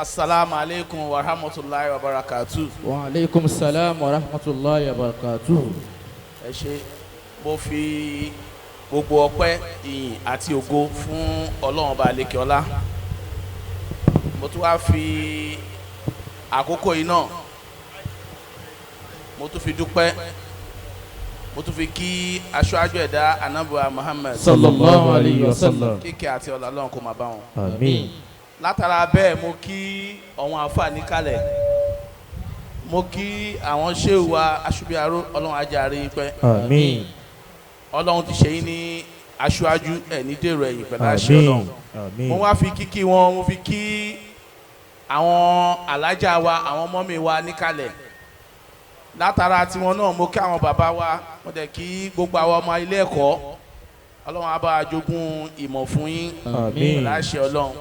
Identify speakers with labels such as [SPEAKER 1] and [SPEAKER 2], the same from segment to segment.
[SPEAKER 1] Asalaamu aleykum wa rahmatulahi wa barakatu.
[SPEAKER 2] Wa aleykum salaam wa rahmatulahi wa barakatuh.
[SPEAKER 1] Ẹ ṣé, mo fi gbogbo ọpẹ́, ìyìn àti ògo fún Ọlọ́run Ọba àlekè ọlá. Mo tún wá fi àkókò yìí náà, mo tún fi dúpẹ́, mo tún fi kí aṣáájú ẹ̀dá anabuwa Muhammad
[SPEAKER 2] Sallallahu alayhi wa sallam.
[SPEAKER 1] Kíkẹ́ àti ọlá Ọlọ́run kó máa bá wọn.
[SPEAKER 2] Àmín.
[SPEAKER 1] Látara bẹ́ẹ̀, mo kí àwọn àǹfààní kalẹ̀, mo kí àwọn ṣéwù wa aṣubiaró. Ọlọ́run ajáre pẹ́.
[SPEAKER 3] Àmín.
[SPEAKER 1] Ọlọ́run ti ṣe yín ní aṣáájú ẹ̀ ní dèrò ẹ̀yìn pẹ̀lú àṣẹ
[SPEAKER 3] Àmín.
[SPEAKER 1] Ọlọ́run.
[SPEAKER 3] Àmín.
[SPEAKER 1] Mo wá fi kíkí wọn, mo fi kí àwọn alájà wa, àwọn mọ́mì wa níkàlẹ̀. Látara tiwọn náà, mo kí àwọn bàbá wa, mo dẹ̀ kí gbogbo àwọn ọmọ ilé ẹ̀kọ́. Ọlọ́run á bá wa jogún ìmọ̀ fún yín.
[SPEAKER 3] Àmín.
[SPEAKER 1] Pẹ̀lú àṣẹ Ọlọ́run,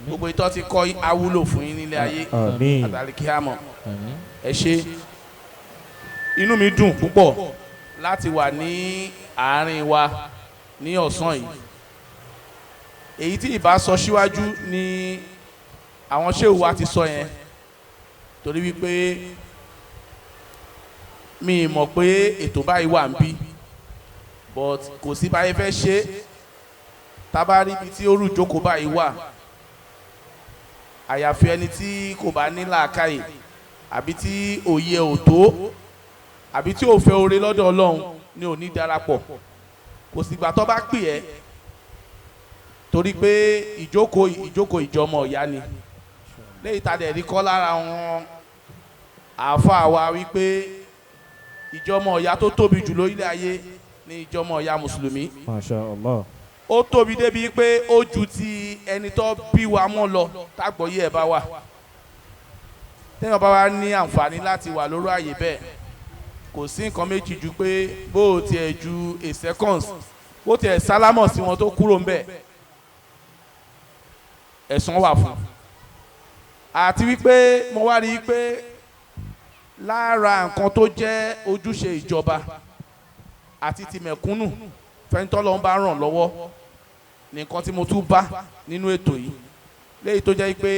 [SPEAKER 1] gbogbo ìtọ́ ti kọ́ yín á wúlò fún yín nílé ayé
[SPEAKER 3] Àmín.
[SPEAKER 1] àtàlìkíyàmọ̀.
[SPEAKER 2] Àmín.
[SPEAKER 1] Ẹ ṣé, inú mi dùn púpọ̀ láti wà ní àárín wa ní ọ̀sán yìí. Èyí tí ìbá sọ síwájú ni àwọn ṣéwù wa ti sọ yẹn, torí wípé mi mọ̀ pé ètò báyìí wà ń bí, but kò sí báyìí fẹ́ ṣe tá bá rí ibi tí ó rú ìjókòó báyìí wà, àyàfi ẹni tí kò bá ní làákàyè, àbí tí òye ò tó, àbí tí ò fẹ́ oore lọ́dọ̀ Ọlọ́run ni ò ní darapọ̀. Kò sígbà tó bá pè ẹ́, torí pé ìjókòó ìjókòó ìjọmọ ìyá ni. Léyìí tá a dẹ̀ rí kọ́ lára wọn àáfàá wa wípé ìjọmọ ìyá tó tóbi jù lórílẹ̀ ayé ni ìjọmọ ìyá mùsùlùmí.
[SPEAKER 3] Masha Allah.
[SPEAKER 1] Ó tóbi débi pé ó ju ti ẹni tó bí wa mọ́ lọ. Tágbọ́yé ẹ̀ bá wà, téèyàn bá wá ní àǹfààní láti wà lórí àyè bẹ́ẹ̀, kò sí nǹkan méjì ju pé bó o tiẹ̀ ju a seconds, bó tiẹ̀ sálámọ̀ sí wọn tó kúrò ń bẹ̀, ẹ̀san wà fún. Àti wípé mo wá rí i pé lára nǹkan tó jẹ́ ojúṣe ìjọba àti ti mẹ̀kúnnù fẹ́ntọ́lọ́ ń bá ràn lọ́wọ́ nìkan tí mo tún bá nínú ètò yìí, léyìí tó jẹ́ pé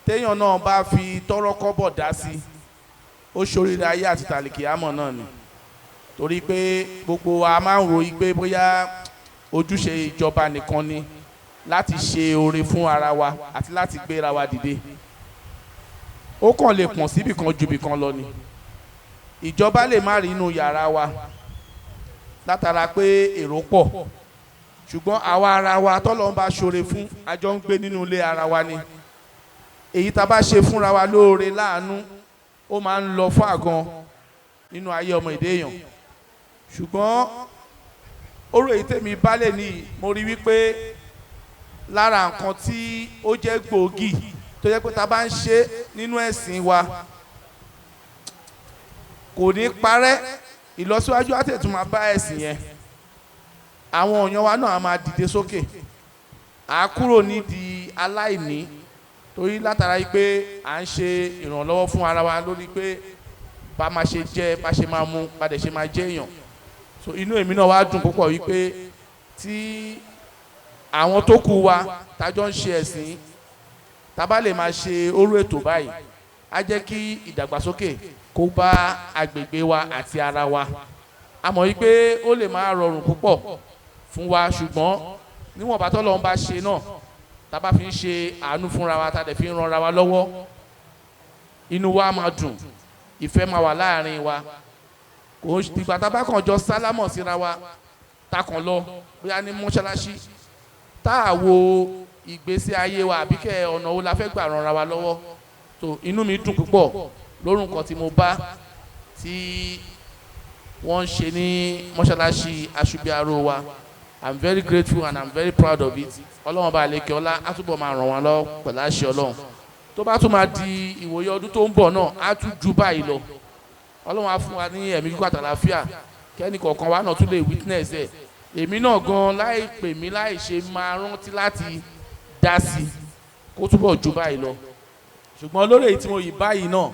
[SPEAKER 1] téèyàn náà bá fi tọ́rọ́ kọ́bọ̀ dá sí, ó ṣoríire ayé àti tàlìkìyámọ̀ náà ni, torí pé gbogbo wa máa ń ròyìn pé bóyá ojúṣe ìjọba nìkan ni láti ṣe oore fún ara wa àti láti gbéra wa dìde. Ó kàn lè pọ̀n síbì kan ju ibì kan lọ ni. Ìjọba lè má rí inú yàrá wa látara pé èrò pọ̀, ṣùgbọ́n àwa ara wa tọ́lọ́ ń bá ṣoore fún, a jọ ń gbé nínú ilé ara wa ni. Èyí tá a bá ṣe fúnra wa lóore láàánú, ó máa ń lọ fún àgan nínú ayé ọmọ èdè èèyàn. Ṣùgbọ́n oró èyí tèmi bá lè ní, mo rí wípé lára nǹkan tí ó jẹ́ gbòógì tó jẹ́ pé tá a bá ń ṣe nínú ẹ̀sìn wa kò ní parẹ́, ìlọsíwájú á tètè máa bá ẹ̀sìn yẹn, àwọn èèyàn wa náà á máa dìde sókè, à á kúrò nídìí aláìní, torí látara yìí pé à ń ṣe ìrànlọ́wọ́ fún ara wa lórí pé bá máa ṣe jẹ, bá ṣe máa mu, bá dẹ̀ ṣe máa jẹ èèyàn. So inú èmi náà wá dùn púpọ̀ wípé tí àwọn tó kù wa tájọ́ ń ṣe ẹ̀sìn, tá bá lè máa ṣe orú ètò báyìí, á jẹ́ kí ìdàgbàsókè kó bá agbègbè wa àti ara wa. A mọ̀ wípé ó lè máa rọrùn púpọ̀ fún wa, ṣùgbọ́n níwọ̀n bá tọ́lọ́run bá ṣe náà, tá bá fi ń ṣe àánú fúnra wa, tá dẹ̀ fi ń ranra wa lọ́wọ́, inú wa máa dùn, ìfẹ́ máa wà láàrin wa. Kò dìgbà tá a bá kàn jọ sálámọ̀ síra wa, tá kàn lọ bóyá ní mọ́ṣáláṣí, tá a wo ìgbésí ayé wa àbí kẹ́ ọ̀nà wo la fẹ́ gbà ranra wa lọ́wọ́. Tó inú mi dùn púpọ̀ lórí nǹkan tí mo bá tí wọ́n ń ṣe ní mọ́ṣáláṣí aṣubiaro wa. I'm very grateful and I'm very proud of it. Ọlọ́run bá lè kí ọlá á túbọ̀ máa ràn wọ́n lọ́wọ́ pẹ̀lú àṣẹ Ọlọ́run. Tó bá tún máa di ìwòye ọdún tó ń bọ̀ náà, á tún ju báyìí lọ. Ọlọ́run á fún wa ní ẹ̀mí kíkọ́ àtàlàfíà, kẹ́ni kọ̀ọ̀kan wa náà tún lè witness ẹ̀. Èmi náà gan láì pè mí, láì ṣe máa rántí láti dá sí kó túbọ̀ ju báyìí lọ. Ṣùgbọ́n lórí èyí tí mo yìí báyìí náà,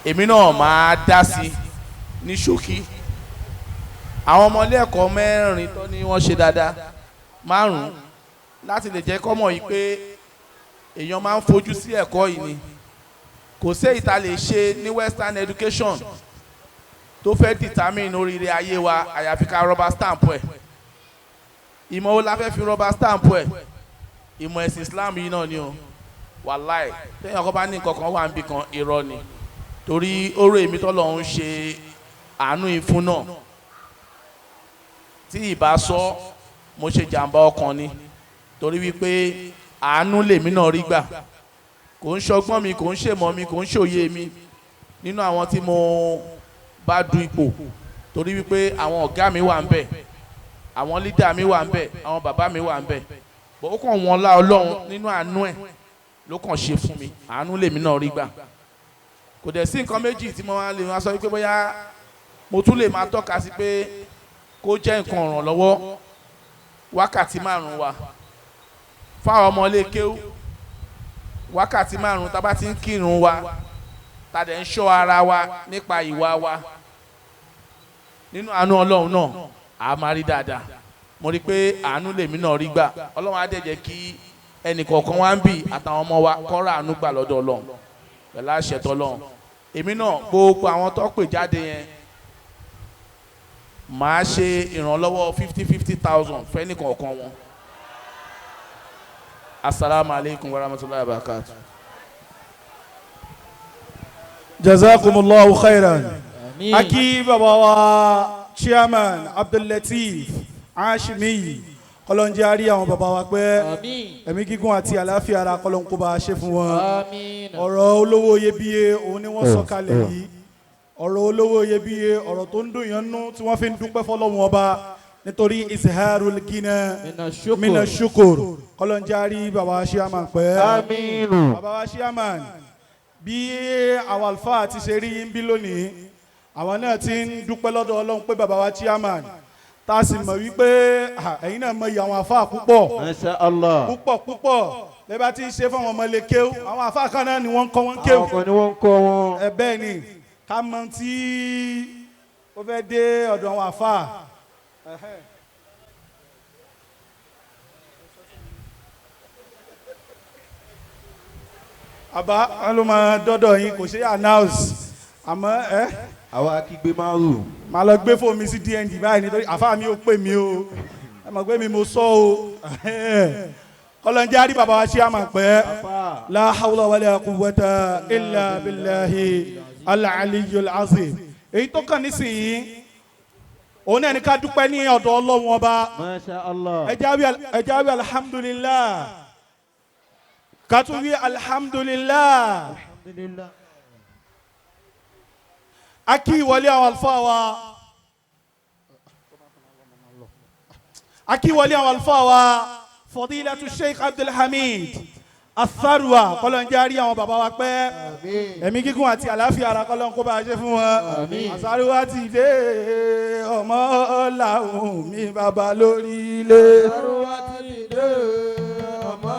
[SPEAKER 1] Èmi náà máa dá sí ní ṣókí. Àwọn ọmọ ilé ẹ̀kọ́ mẹ́rin tó ní wọ́n ṣe dáadáa, márùn-ún, láti lè jẹ́ kọ́mọ̀ yìí pé èèyàn máa ń fojú sí ẹ̀kọ́ yìí ni. Kò sí èyí tá lè ṣe ní western education tó fẹ́ determine oríire ayé wa àyàfi ká rubber stamp ẹ̀. Ìmọ̀ wo la fẹ́ fi rubber stamp ẹ̀? Ìmọ̀ ẹ̀sìn Islam yìí náà ni o. Wàláì, téèyàn kan bá ní nǹkan kan wà níbì kan, irọ́ ni. Torí oró èmi tọ́lọ̀ ń ṣe àánú ìfún náà, tí ìbá sọ mo ṣe jàǹbá ọkàn ni, torí wípé àánú lèmi náà rí gbà. Kò ń ṣọgbọ́n mi, kò ń ṣèmọ̀ mi, kò ń ṣòye mi nínú àwọn tí mo bá du ipò, torí wípé àwọn ọ̀gá mi wà ń bẹ̀, àwọn lídà mi wà ń bẹ̀, àwọn bàbá mi wà ń bẹ̀. Bọ̀ ó kàn wọ́n lá Ọlọ́run nínú àánú ẹ̀ ló kàn ṣe fún mi. Àánú lèmi náà rí gbà. Kò dẹ̀ sí nǹkan méjì tí mo máa lè máa sọ wípé bóyá mo tún lè máa tọ́ka sí pé kó jẹ́ nǹkan ìrànlọ́wọ́. Wákàtí márùn-ún wa fáwọn ọmọ ilé kéwú, wákàtí márùn-ún tá a bá ti ń kírun wa, tá a dẹ̀ ń ṣọ́ ara wa nípa ìwà wa, nínú àánú Ọlọ́run náà a máa rí dáadáa. Mo rí i pé àánú lèmi náà rí gbà. Ọlọ́run á dẹ̀ jẹ́ kí ẹnì kọ̀ọ̀kan wá ń bì àtàwọn ọmọ wa kọ́ra àánú gbà lọ́dọ̀ Ọlọ́run pẹ̀lú àṣẹ tọ́lọ́run. Èmi náà gbogbo àwọn tó pè jáde yẹn, màá ṣe ìrànlọ́wọ́ 50,000 fẹ́ni kọ̀ọ̀kan wọn. Asalaamu aleykum wa rahmatulahi wa barakatu.
[SPEAKER 3] Jazakumullahu khairan. Aki bàbá wa chairman Abdullateef Hashimi, kọlọ́njẹ́ àrí àwọn bàbá wa pé ẹ̀mí gígùn àti àlàáfíà ara kọlọ́n kó bá a ṣe fún wọn. Ọ̀rọ̀ olówó iyebíye òun ni wọ́n sọ kalẹ̀ yìí. Ọ̀rọ̀ olówó iyebíye, ọ̀rọ̀ tó ń dùn yẹn nú tí wọ́n fi ń dúpẹ́ fọlọ́run ọba, nítorí izharul gina mina shukur. Kọlọ́njẹ́ àrí bàbá wa chairman pẹ́. Bàbá wa chairman, bí àwọn àlùfáà ti ṣe rí yín bí lónìí, àwọn náà ti ń dúpẹ́ lọ́dọ̀ Ọlọ́run pé bàbá wa chairman, tá a sì mọ̀ wípé ẹ̀yin náà mọ iye àwọn àfáà púpọ̀.
[SPEAKER 4] Masha Allah.
[SPEAKER 3] Púpọ̀ púpọ̀ lẹ́bàá tí ń ṣe fún àwọn ọmọ ilé kéwú, àwọn àfáà kan náà ni wọ́n ń kọ́ wọn kéwú.
[SPEAKER 4] Àwọn kan ni wọ́n ń kọ́ wọn.
[SPEAKER 3] Ẹ bẹ́ẹ̀ ni, ká mọ tí ó fẹ́ dé ọ̀dọ̀ àwọn àfáà. Àbá wọn ló máa dọ́dọ̀ yín, kò ṣe announce àmọ́ ẹ.
[SPEAKER 4] Àwa akígbe máa rù.
[SPEAKER 3] Màá lọ gbé fóònù mi sí DND báyìí nítorí àfáà mi ò pè mí o, ẹ mọ̀ pé mi mo sọ o. Kọlọ́njẹ́ àrí bàbá wa ṣé àmà pẹ́. La hawla wala quwwata illa billahi al-aliyyil azim. Èyí tó kàn nísìnyí òun náà ní ká dúpẹ́ ní ọ̀dọ̀ Ọlọ́run ọba.
[SPEAKER 4] Masha Allah.
[SPEAKER 3] Ẹ jẹ́ wí alhamdulillah. Ká tún wí alhamdulillah.
[SPEAKER 4] Alhamdulillah.
[SPEAKER 3] A kí ìwọlé àwọn àlùfáà wa. A kí ìwọlé àwọn àlùfáà wa Fadilatu Sheikh Abdulhamid Atharwa, kọlọ́njẹ́ àrí àwọn bàbá wa pẹ́, ẹ̀mí gígùn àti àlàáfíà ara kọlọ́n kó bá a ṣe fún wọn. Àsáríwá ti dé ọmọ làwọn mi bàbá lórí ilé.
[SPEAKER 5] Àsáríwá ti dé ọmọ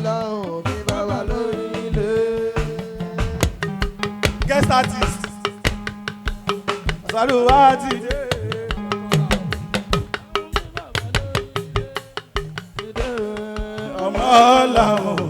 [SPEAKER 5] làwọn mi bàbá lórí ilé.
[SPEAKER 3] Guest artist. Àsáríwá ti dé. Ọmọ làwọn